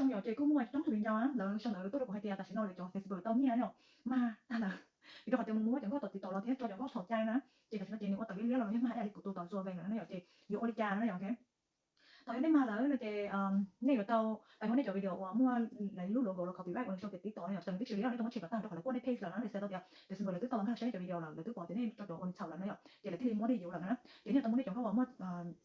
Xyoo yom ces kuj muaj coob tus viv ncaus lawv xyoo ntawd tuaj rau kuv hais tias tam sim no lawv cov Facebook tau nyiaj no, mag tag lawm. Vim rau qhov tias mus muab cov nkauj tom TikTok los thiab tso cov nkauj txhaum cai na, ces tam sim no ces nws ua tawm liab liab los yog mag ib yam li kuv tus tom Zuav Vees lawm no yom, ces yuav ua li cas no yom. Thaum yog nej mag lawm no ces nej yuav tau pais muab nej cov video uas muaj lawv lub logo los copyright uas nws sau tias TikTok no yom, tawm nws twb tsis liab los nej tau muab tshem kom tag rau qhov lawv kuaj nej page lawm no, lawv xav tau tias Facebook lawv twb tau los nkag saib nej cov video lawm, lawv twb pom tias nej tso cov uas nws txhaum lawm no yom, ces lawv thiaj li muab nej yuav lawm na. Ces nej yuav tau muab nej cov nkauj uas muaj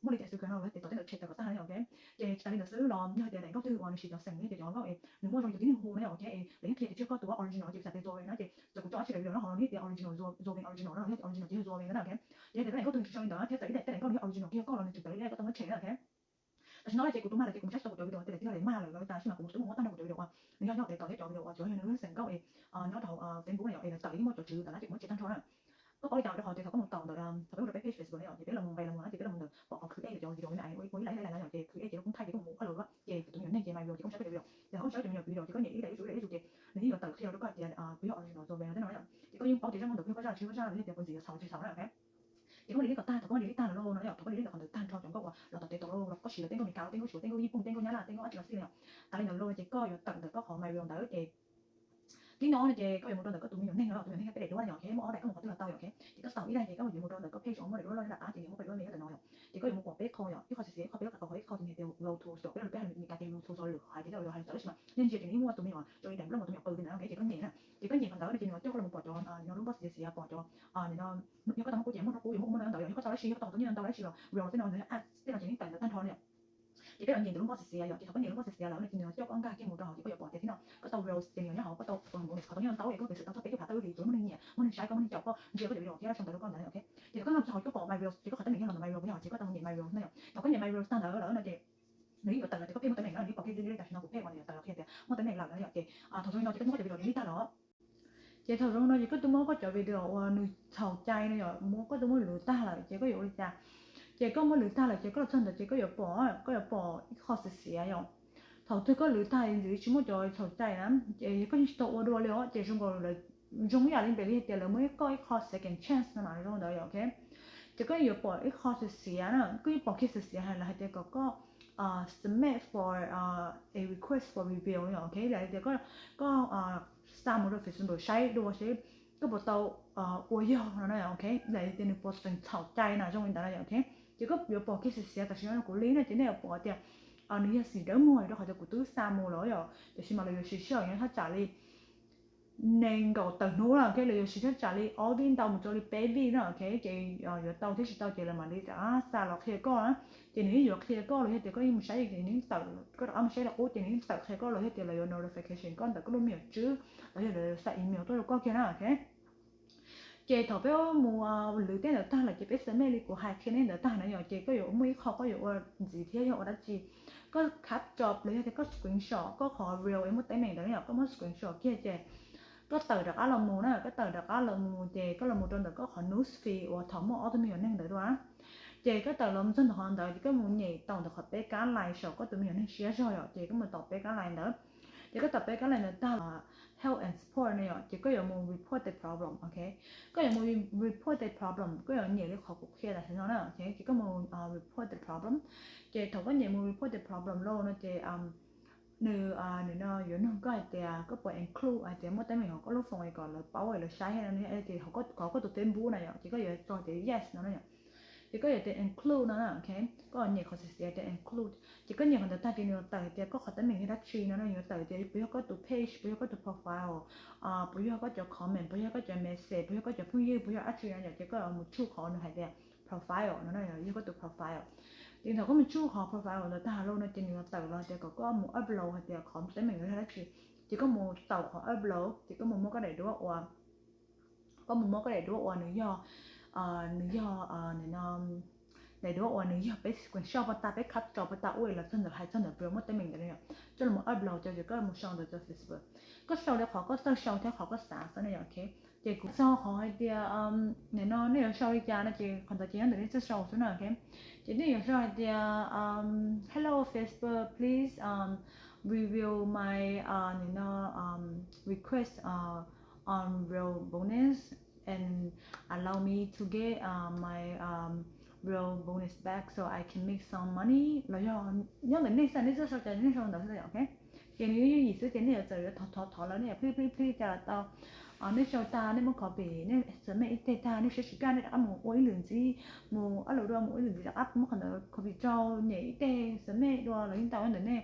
muaj li tias Zuav Vees no lawv tes tom tej ntawd tshem tawm kom tag no yom, ok. Ces tsis tas li ntawd xwb los yog tias daim nkauj twg uas nws siv cov xeem yog tias cov nkauj es nws muaj zoo li tus tib neeg hu no yom, ok, es lawv yeej qhia tias tsis yog koj tus original ces tsis tas tias Zuav Vees no ces txawm kuv tso dab tsi daim video no ho nws yeej tias original, Zuav Vees original ces yog Zuav Vees no, yog original ces yog Zuav Vees no na, ok. Ces yog tias koj daim nkauj twg siv zoo li ntawd thiab txawm ib daim tej daim nkauj nws yog original kiag yog koj los nws tseem tawm li liab koj tau muab tshem na, ok. Tam sim no ces kuv tus mag lawm ces kuv mus saib tau kuv cov video tias lawv twb yog daim mag lawm los tas sis mas kuv mus twb mus muab tag nrho kuv cov video uas nws yog nyob tes tom thiab cov video uas tsuas yog nws lub xeem nkauj es nyob rau Facebook no yom, es lawv tawm li muaj cov tswv tam na ces kuv muab tshem tag nrho na. Koj paub li cas rau qhov tias thaum koj mus tom ntawm, thaum peb mus rau peb page Facebook no yom, ces peb los mus nqes los mus na ces peb los mus ntawm pom qhov create cov video no, ua ib lab ib lab no yom, ces create ces lub koob thaij ces koj mus ua lawm ces tus me nyuam neeg ces My Reels ces koj mus saib peb video, ces thaum koj mus saib cov me nyuam video ces koj nyem ib daim ib daim ib daim ib daim ces nws yeej yuav tawm qhia rau koj tias kuv yog original Zuav Vees no thiab no na yom. Ces koj yeej paub tias zaj nkauj ntawd koj zaj tsis yog zaj los yog tias puas ntxim yuav txhaum tsis txhaum na, ok. Ces koj muab delete kom tag, thaum koj muab delete tag lawm lauj no yom, thaum koj delete ntawm qhov ntawd tag nrho cov nkauj uas los tom tes tau lauj, los koj siv lawv tej nkauj Meskas, tej nkauj Suav, tej nkauj Yij Pooj, tej nkauj Nyab Laj, tej nkauj dab tsi los xij no yom, tas li ntawd lauj ces koj yuav tawm ntawm koj qhov My Reels ntawd ces tib no no ces koj yuav mus rau ntawm koj tus me nyuam neeg no, tus me nyuam neeg thiab peb daim duab no yom, ok, muaj ob daim koj mus qhov twg los tau yom, ok. Ces koj tau ib daim ces koj yuav mus rau ntawm koj page uas muaj daim duab loj ntawd na, ces nws muaj peb daim duab me ntawd ntawm no yom. Ces koj yuav mus pom peb qho yom, ib qho xis xis, ib qho peb qhov ib qho tus me nyuam tias Reels tools yom, peb lus peb hais Meskas tias Reels tools los lwm qhov hais tias yog hais txawv tab sis mas nej ntsia ces nws yeej muaj tus me nyuam zoo li daim nplooj tus me nyuam qw li ntawd no, ok. Ces koj nyem na, ces koj nyem qhov ntawd no ces nws yuav coj koj los mus pom cov no lub npoj xis xis pom cov no, yog koj tau muaj kuj ces muaj nraub qub yuav muaj muaj ntawd ntawd yom, yog koj tau dab tsi yog koj tau tus nyiaj ntau dab tsi los Reels tej no, ads tej no ces nws tawm ntawd tag nrho no yom. Ces peb los nyem ntawm lub npoj xis xis yom, ces thaum koj nyem lub npoj xis xis lawm no ces nws yuav coj koj nkag kiag mus rau hauv ces koj yuav pom tias tib no koj tau Reels ces nws yuav nyob hauv koj tau bonus qhov tau nyiaj ntau es koj kheev xwm tau txog peb caug phav tawm li tsuav muaj neeg nyiam, muaj neeg saib koj, muaj neeg caum koj, ntsia koj cov video thiab sau ntawv rau koj ntawd na, ok. Ces thaum koj nkag txog hauv koj pom My Reels ces koj qhov teeb meem yog los My Reels no yom, ces koj tau nyem My Reels no yom. Thaum koj nyem My Reels tag ntawd lawm no ces nws yeej yuav tawm lawm tias koj page muaj teeb meem no, nws pom kiag li li tam sim no kuv page uas nws yuav tawm los qhia tias muaj teeb meem lawm no yom. Ces thaum zoo li no ces koj twb muab koj cov video delete tag lawm. Ces thaum zoo no ces koj twb muab koj cov video uas nws txhaum cai no yom, muab koj twb muab lwv tag lawm ces koj yuav ua li cas? Ces koj muab lwv tag lawm ces koj los txog ntawd ces koj yuav pom, koj yuav pom ib qho xiav xiav yom. Thaum twg koj lwv tag ntxim tsis muaj cov txhaum cai na, ces yog koj yeej tsis tau ua dua li os, ces zoo nkaus lawv zoo ib yam li npe li hais tias lawv muaj ib koj ib qho second chance no mas zoo ntawd yom, ok. Ces koj yuav pom ib qho xiav xiav na, koj yeej pom kiag xiav xiav hais lawv hais tias kom koj submit for a request for review no yom, ok, lam tias koj xa mus rau Facebook saib dua seb koj puas tau ua yog no na, ok, lam tias nws puas tseem txhaum cai na, zoo li ntawd na yom, ok. Ces koj yuav pom kiag xiav xiav tam sim no kuv li no ces nej yuav pom tias nws yog xim dawb muag rau qhov tias kuv twb xa mus lawm yom, tiam sis mas lawv yuav siv sij hawm nyob thaj tsam li nees nkaum tawm hnub na, ok, lawv yuav siv thaj tsam li ob vij ntau mus txog li peb vij na, ok, ces yuav tau thiab tsis tau ces lawv mam li rov qab xa los qhia koj na. Ces nws yeej yuav qhia koj los yog tias koj yeej mus saib ces nws yeej tawm, koj rov qab mus saib rau qub ces nws yeej tawm qhia koj los yog tias lawv yuav notification koj ntawm koj lub me nyuam tswb los yog lawv xa email tuaj rau koj kiag na, ok. Ces thaum peb mus lwv tej ntawd tag lawm ces peb submit li kuv hais qhia nej ntawd tag na yom, ces koj yuav muaj ib qho koj yuav ua ntxiv thiab yog ua dab tsi, koj capture los yog tias koj screenshot koj qhov reel es muaj teeb meem ntawd na yom, koj muab screenshot kiag ces koj tawm rov qab los mus na, koj tawm rov qab los mus ces koj los mus rau ntawm koj qhov news feed uas thaum muaj ob tug me nyuam neeg ntawd dua. Ces koj tawm los mus txog ntawm qhov ntawd ces koj mus nyem tau ntawm qhov peb kab lais saum koj tus me nyuam neeg siab zog yom, ces koj mus tau peb kab lais ntawd. Ces koj tau peb kab lais ntawd tag los help and support no yom, ces koj yuav mus report the problem, ok. Koj yuav mus report the problem, koj yuav nyem li qhov kuv qhia tam sim no na, ok. Ces koj mus report the problem. Ces thaum koj nyem mus report the problem lauj no ces nws, nws no yuav nug koj hais tias koj puas include hais tias muaj teeb meem hauv koj lub phone es kom lawv paub es lawv saib no, ces qhov koj tus Facebook na yom, ces koj yuav tso tias yes no na yom. Ces koj yuav tias include no na, ok. Koj nyem qhov xiav xiav tias include. Ces koj nyem qhov ntawd tag ces nws yuav tawm hais tias koj qhov teeb meem yog dab tsi no na, yuav tawm tias puas yog koj tus page, puas yog koj tus profile, puas yog koj cov comment, puas yog koj cov message, puas yog koj cov phooj ywg, puas yog dab tsi no yom, ces koj yuav mus choose qhov nws hais tias profile no na, yog koj tus profile. Ces thaum koj mus choose qhov profile ntawd tag lauj no ces nws yuav tawm los tias kom koj mus upload hais tias qhov teeb meem yog dab tsi. Ces koj mus taus qhov upload ces koj mus muab koj daim duab ua, koj mus muab koj daim duab ua nws yog, nws yog, no, daim duab uas nws yog peb screenshot pov tas, peb capture pov tas ua los txog ntawm hais txog ntawm reel muaj teeb meem ntawd yom, coj los mus upload ces koj mus sau ntawd rau Facebook. Koj sau li qhov koj txawj sau thiab qhov koj xav xwb na yom, ok. Ces kuv sau qhov hais tias, no nej yuav sau li cas no ces qhov ntawd ces nyob ntawm nej txawj sau xwb na, ok. Ces nej yuav sau hais tias, hello Facebook, please review my, no, request on reel bonus and allow me to get my reel bonus back so I can make some money los yog nyob ntawm nej xav nej txawj sau cas nej sau ntawd xwb yom, ok. Ces nws yeej yim xwb ces nej yuav txawm yuav thov thov thov lawv, nej yuav plib plib plib cas los tau. Nej sau tag nej muab copy nej submit ib teg tag, nej siab tsis kaj nej rov qab mus ua ib lwm ntxiv, mus upload dua mus ib lwm ntxiv rov qab muab qhov ntawd copy rau nyem ib teg submit dua los yeej tau ntawm nej.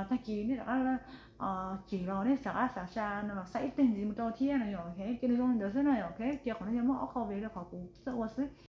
Tag kis nej rov qab cim los nej rov qab xav xa no los xa ib teg ntxiv mus rau thiab no yom. Ces nws zoo li ntawd xwb no yom. Ces qhov no yog muab ob qho vim rau qhov kuv txawj ua xwb.